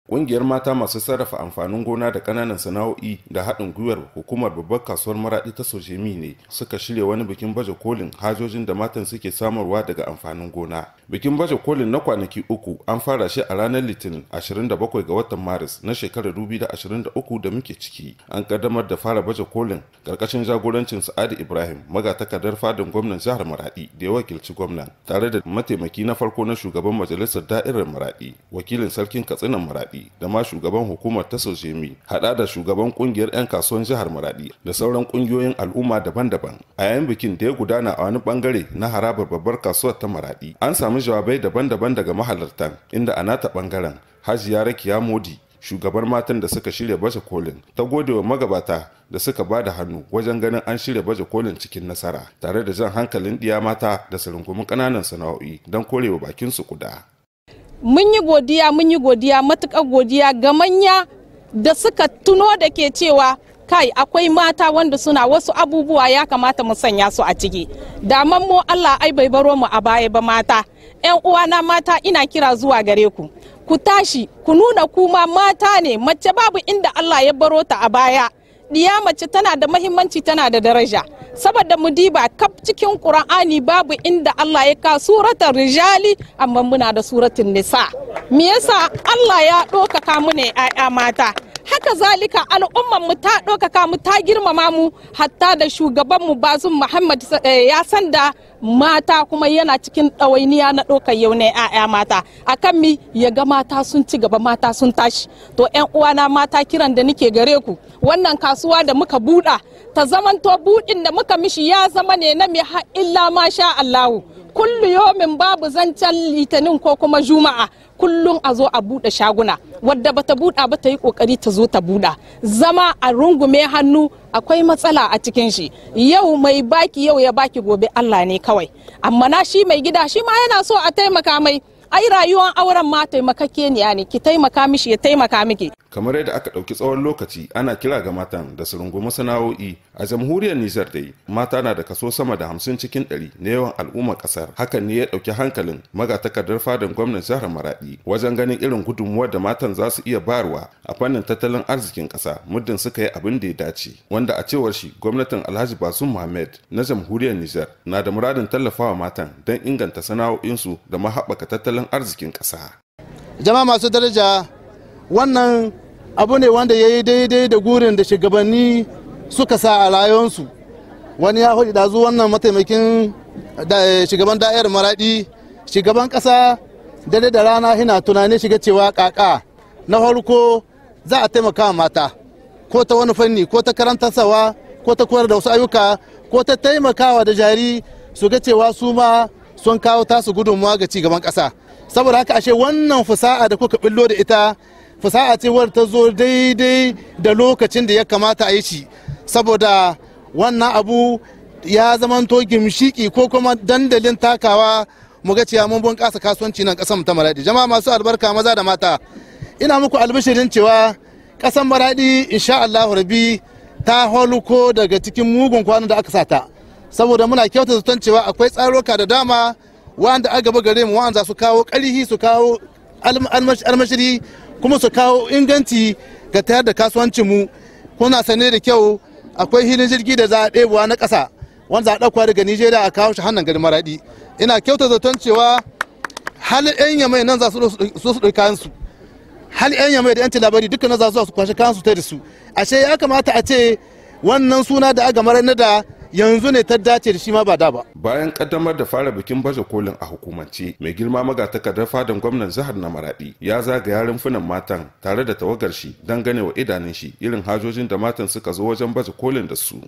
Ƙungiyar mata masu sarrafa amfanin gona da ƙananan sana'o'i da haɗin gwiwar hukumar babbar kasuwar Maraɗi ta Sojemi ne suka shirya wani bikin baje kolin hajojin da matan suke samarwa daga amfanin gona. Bikin baje kolin na kwanaki 3 an fara shi a ranar Litinin 27 ga watan Maris na shekarar 2023 da muke ciki. An kaddamar da fara baje kolin ƙarƙashin jagorancin Sa'adu Ibrahim, magatakardar fadin gwamnan jihar Maraɗi da ya wakilci gwamnan, tare da mataimaki na farko na shugaban majalisar da'irar Maraɗi, wakilin sarkin Katsinan Maraɗi, da ma shugaban hukumar ta Sojemi, hada da shugaban kungiyar 'yan kasuwan jihar Maradi da sauran kungiyoyin al'umma daban-daban. A yayin bikin da ya gudana a wani bangare na harabar babbar kasuwar ta Maradi, an samu jawabai daban-daban daga mahalartan, inda a nata bangaren Hajiya Rakiya Modi, shugabar matan da suka shirya baje kolin, ta gode wa magabata da suka ba da hannu wajen ganin an shirya baje kolin cikin nasara, tare da jan hankalin ɗiya mata da su rungumi ƙananan sana'o'i don korewa bakin su kuda. Mun yi godiya, mun yi godiya, matuƙar godiya ga manya da suka tuno da ke cewa kai akwai mata wanda suna wasu abubuwa ya kamata mu sanya su a ciki. Daman mu Allah ai bai baro mu a baya ba mata. 'Yan uwana mata, ina kira zuwa gare ku. Ku tashi, ku nuna kuma mata ne, mace babu inda Allah ya baro ta a baya. Diya mace tana da mahimmanci, tana da daraja. Saboda mu diba kaf cikin Qur'ani babu inda Allah ya ka suratul rijali, amma muna da suratul nisa. Me yasa Allah ya ɗaukaka mu ne 'ya'ya mata? Haka zalika al'umman mu ta ɗaukaka mu, ta girmama mu, hatta da shugaban mu Bazum Muhammad ya san da mata kuma yana cikin ɗawainiya na ɗaukar yau ne 'ya'ya mata akan mi ya ga mata sun ci gaba, mata sun tashi. To 'yan uwana mata, kiran da nake gare ku, wannan kasuwa da muka buɗa ta zamanto buɗin da muka mishi ya zama ne na mi illa ma sha Allahu. Kullu yomin babu zancen Litinin ko kuma Juma'a, kullum a zo a buɗe shaguna. Wadda bata buɗa ba ta yi ƙoƙari ta zo ta buɗa. Zama a rungume hannu akwai matsala a cikin shi. Yau mai baki yau ya baki, gobe Allah ne kawai. Amma na shi mai gida shi ma yana so a taimaka mai. Ai rayuwar auren ma taimakakeniya ne, ki taimaka mishi ya taimaka miki. Kamar yadda aka ɗauki tsawon lokaci ana kira ga matan da su rungumi sana'o'i a jamhuriyar Nijar dai, mata na da kaso sama da 50% na yawan al'ummar ƙasar. Hakan ne ya ɗauki hankalin magatakardar fadan gwamnan jihar Maradi wajen ganin irin gudunmuwar da matan za su iya bayarwa a fannin tattalin arzikin ƙasa muddin suka yi abin da ya dace, wanda a cewar shi gwamnatin Alhaji Bazum Muhammad na jamhuriyar Nijar na da muradin tallafawa matan don inganta sana'o'insu da ma haɓaka tattalin arzikin ƙasa. Jama'a masu daraja, wannan abu ne wanda ya yi daidai da gurin da shugabanni suka sa a rayuwarsu. Wani ya hudu dazu wannan mataimakin shugaban da'irar Maradi, shugaban kasa dare da rana hina tunanin shiga cewa kaka na farko za a taimaka mata ko ta wani fanni, ko ta karantarsawa, ko ta koyar da wasu ayyuka, ko ta taimakawa da jari, su ga cewa su ma sun kawo tasu gudunmuwa ga ci gaban kasa. Saboda haka ashe wannan fusa'a da kuka billo da ita, fasaha ce wadda ta zo daidai da lokacin da ya kamata a yi shi, saboda wannan abu ya zamanto gimshiki ko kuma dandalin takawa mu ga cewa mun bunƙasa kasuwanci nan ƙasar ta Maradi. Jama'a masu albarka, maza da mata, ina muku albishirin cewa ƙasar Maradi insha Allahu rabi ta holuko daga cikin mugun kwanan da aka sata, saboda muna kyauta zaton cewa akwai tsaroka da dama wanda a gaba gare mu wanda su kawo ƙarhi, su kawo almashiri, kuma su kawo inganci ga tayar da kasuwancinmu. Kuna sane da kyau akwai hilin jirgi da za a ɗebowa na ƙasa wanda za a ɗauka daga Nijeriya a kawo shi hannun garin Maradi. Ina kyauta zaton cewa hal 'yan Yamai nan za su ɗauki kayansu, hal 'yan Yamai da 'yan Tilabari dukkan za su kwashe kayansu ta da su. Ashe ya kamata a ce wannan suna da aka mara na da yanzu ne ta dace da shi ma ba da ba. Bayan kaddamar da fara bikin baje kolin a hukumance, mai girma magatakardar fadan gwamnan jihar na Maradi ya zagaya rumfunan matan tare da tawagar shi don ganewa idanun shi irin hajojin da matan suka zo wajen baje kolin da su.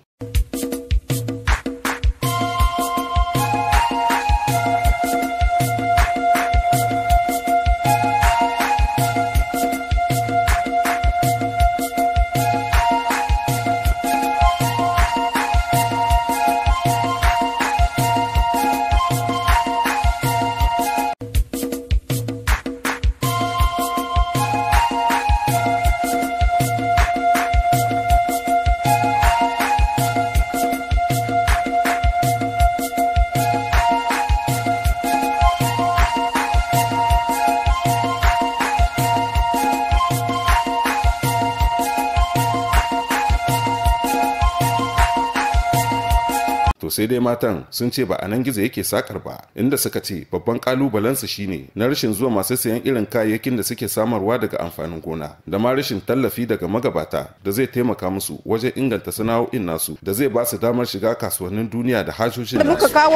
Sai dai matan sun ce ba a nan gizo yake sakar ba, inda suka ce babban kalubalensu shine na rashin zuwa masu sayan irin kayayyakin da suke samarwa daga amfanin gona, da ma rashin tallafi daga magabata da zai taimaka musu wajen inganta sana'o'in nasu da zai ba su damar shiga kasuwannin duniya da hajojin nasu.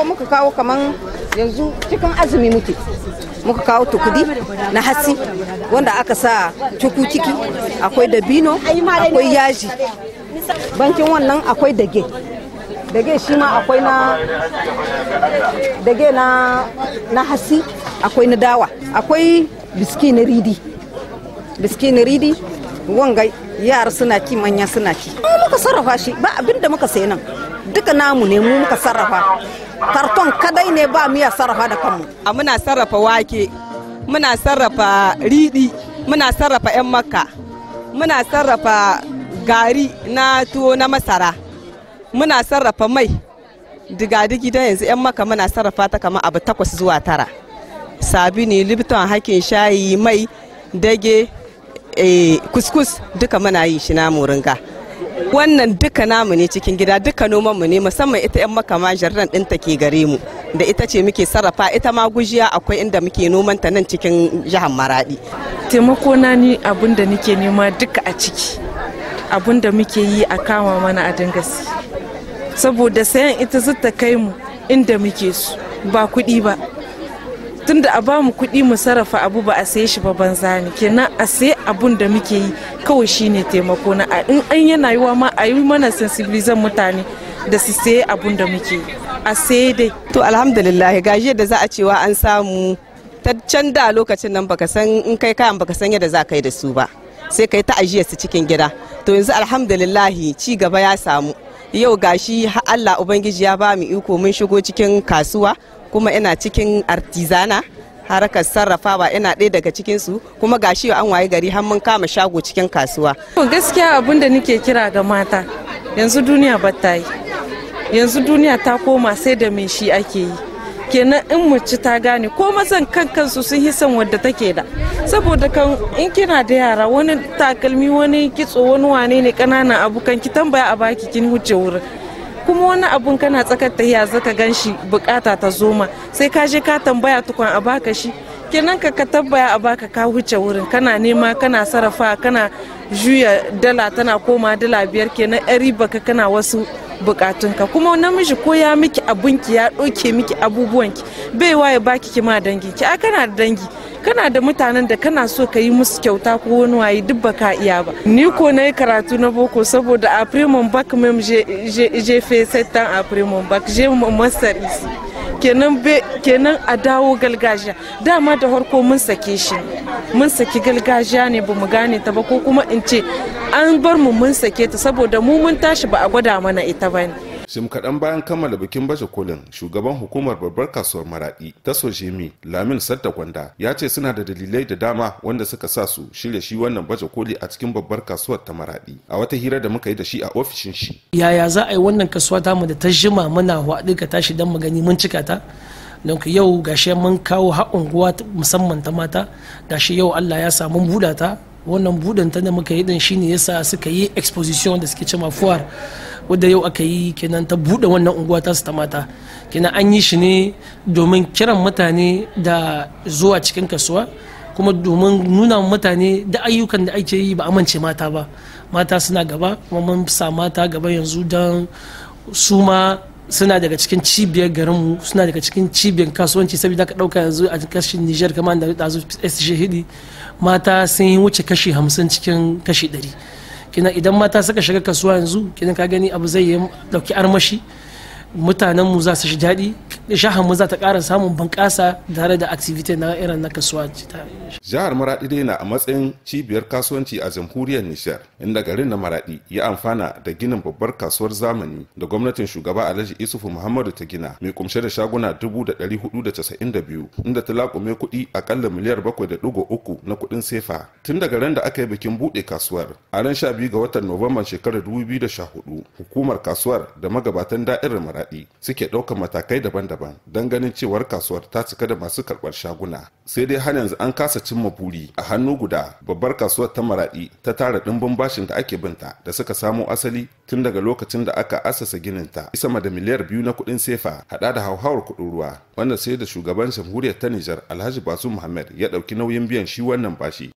Muka kawo kaman yanzu cikin azumi muka kawo tukudi na hasi wanda aka sa cuku ciki, akwai dabino, akwai yaji, bankin wannan akwai dage shi ma akwai na dage na hasi, akwai na dawa, akwai biski na ridi wanga yara suna ci, manya suna ci. Muka sarrafa shi, ba abinda muka sayi nan duka namu ne, mu muka sarrafa. Karton kadai ne ba mu ya sarrafa da kanmu. Muna sarrafa wake, muna sarrafa riɗi, muna sarrafa 'yan makka, muna sarrafa gari na tuwo na masara, muna sarrafa mai diga-digi. Don yanzu 'yan makka muna sarrafa ta kamar abu 8 zuwa 9. Sabini, Lipton, hakin shayi, mai, dage, kuskus duka muna yi shi na moringa. Wannan duka namu ne cikin gida, duka noman mu ne, musamman ita 'yan makama jardin ɗinta ke gare mu, da ita ce muke sarrafa. Ita ma gujiya akwai inda muke noman ta nan cikin jihar Maradi. Taimako na ni abin da nake nema duka a ciki, abin da muke yi a kama mana a dinga si, saboda sayan ita zata kai mu inda muke so, ba kuɗi ba. Tunda a bamu kuɗi mu sarrafa abu ba a saye shi ba banza ne. Kenan a saye abun da muke yi kawai shine taimako na. In an yana yiwa ma a yi mana sensibilizan mutane da su saye abun da muke yi, a saye dai. To alhamdulillah, gashi da za a cewa an samu ta can da lokacin nan baka san in kai kayan baka san yadda za ka yi da su ba, sai kai ta ajiyar su cikin gida. To yanzu alhamdulillah ci gaba ya samu. Yau gashi Allah Ubangiji ya ba mu iko mun shigo cikin kasuwa, kuma ina cikin artizana harkar sarrafawa, ina ɗaya daga cikinsu, kuma gashi an waye gari har mun kama shago cikin kasuwa. Gaskiya abin da nake kira ga mata, yanzu duniya ba ta yi, yanzu duniya ta koma sai da mai shi ake yi. Kenan in mace ta gane ko mazan kan kansu sun yi son wadda take da, saboda kan in kina da yara wani takalmi, wani kitso, wani wane ne, kananan abu kan ki tambaya a baki kin huce wurin. Kuma wani abun kana tsakar tahiya zaka gan shi bukata ta zoma, sai ka je ka tambaya tukun a baka shi. Kenan ka tambaya a baka ka huce wurin, kana nema kana sarrafa kana juya dala tana koma $5, kenan yan riba ka kana wasu bukatunka. Kuma namiji ko ya miki abunki ya ɗauke miki abubuwanki, bai waye baki ki ma danginki. A kana da dangi, kana da mutanen da kana so ka yi musu kyauta ko wani waye, duk ba ka iya ba. Ni ko na yi karatu na boko, saboda après mon bac même j'ai fait 7 ans après mon bac, j'ai mon master ici. Kenan a dawo gargajiya. Dama da harko mun sake shi, mun saki gargajiya ne, bamu gane ta ba, ko kuma in ce an bar mu mun sake ta, saboda mu mun tashi ba a gwada mana ita ba ne. Shim kaɗan bayan kammala bikin baje kolin, shugaban hukumar babbar kasuwar Maradi ta Sojemi, Lamin Sadda Gwanda, ya ce suna da dalilai da dama wanda suka sa su shirya shi wannan baje koli a cikin babbar kasuwar ta Maradi. A wata hira da muka yi da shi a ofishin shi. Yaya za a yi wannan kasuwa tamu da ta jima muna haɗu ka tashi don mu gani mun cika ta? Don yau gashi mun kawo har unguwa musamman ta mata, gashi yau Allah ya sa mun buɗa ta. Wannan buɗin ta da muka yi din shine yasa suka yi exposition da suke cewa foire, wadda yau aka yi kenan ta buɗe wannan unguwa ta su ta mata. Kenan an yi shi ne domin kiran mutane da zuwa cikin kasuwa, kuma domin nuna mutane da ayyukan da ake yi ba amince mata ba. Mata suna gaba, kuma mun sa mata gaba yanzu don su ma suna daga cikin cibiyar garinmu, suna daga cikin cibiyar kasuwanci. Saboda ka ɗauka yanzu a kashin Nijar kamar da ɗazu SG Hidi, mata sun yi wuce kashi 50 cikin kashi 100. Kenan idan mata suka shiga kasuwa yanzu, kenan ka gani abu zai yi ɗauki armashi, mutanenmu za su shi daɗi, mu za ta ƙara samun bunƙasa tare da activity na irin na kasuwa. Jihar Maradi dai na a matsayin cibiyar kasuwanci a jamhuriyar Nijar, inda garin na Maradi ya amfana da ginin babbar kasuwar zamani da gwamnatin shugaba Alhaji Isufu Muhammadu ta gina, mai kumshe da shaguna 492, inda ta laƙume kuɗi akalla miliyar 7.3 na kuɗin sefa. Tun daga ran da aka yi bikin buɗe kasuwar a ran 12 ga watan Nuwamban shekarar 2014, hukumar kasuwar da magabatan da'irar Maradi Maraɗi suke ɗaukar matakai daban-daban don ganin cewar kasuwar ta cika da masu karɓar shaguna. Sai dai har yanzu an kasa cimma buri. A hannu guda, babbar kasuwar ta Maraɗi ta tara ɗimbin bashin da ake binta da suka samo asali tun daga lokacin da aka asasa gininta, sama da miliyar 2 na kuɗin sefa, haɗa da hauhawar kuɗin ruwa, wanda sai da shugaban jamhuriyar ta Nijar, Alhaji Bazoum Muhammad, ya ɗauki nauyin biyan shi wannan bashi.